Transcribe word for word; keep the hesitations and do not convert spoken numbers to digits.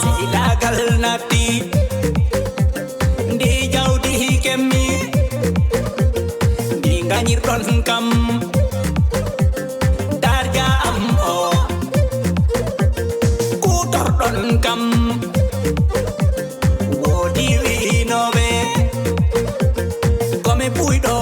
Seyɗaagal natti ndi jawdi kemmi, ndi ngañirɗon kam darja am o, kuutorɗon kam. Woodi wi'inooɓe ko mi buyɗo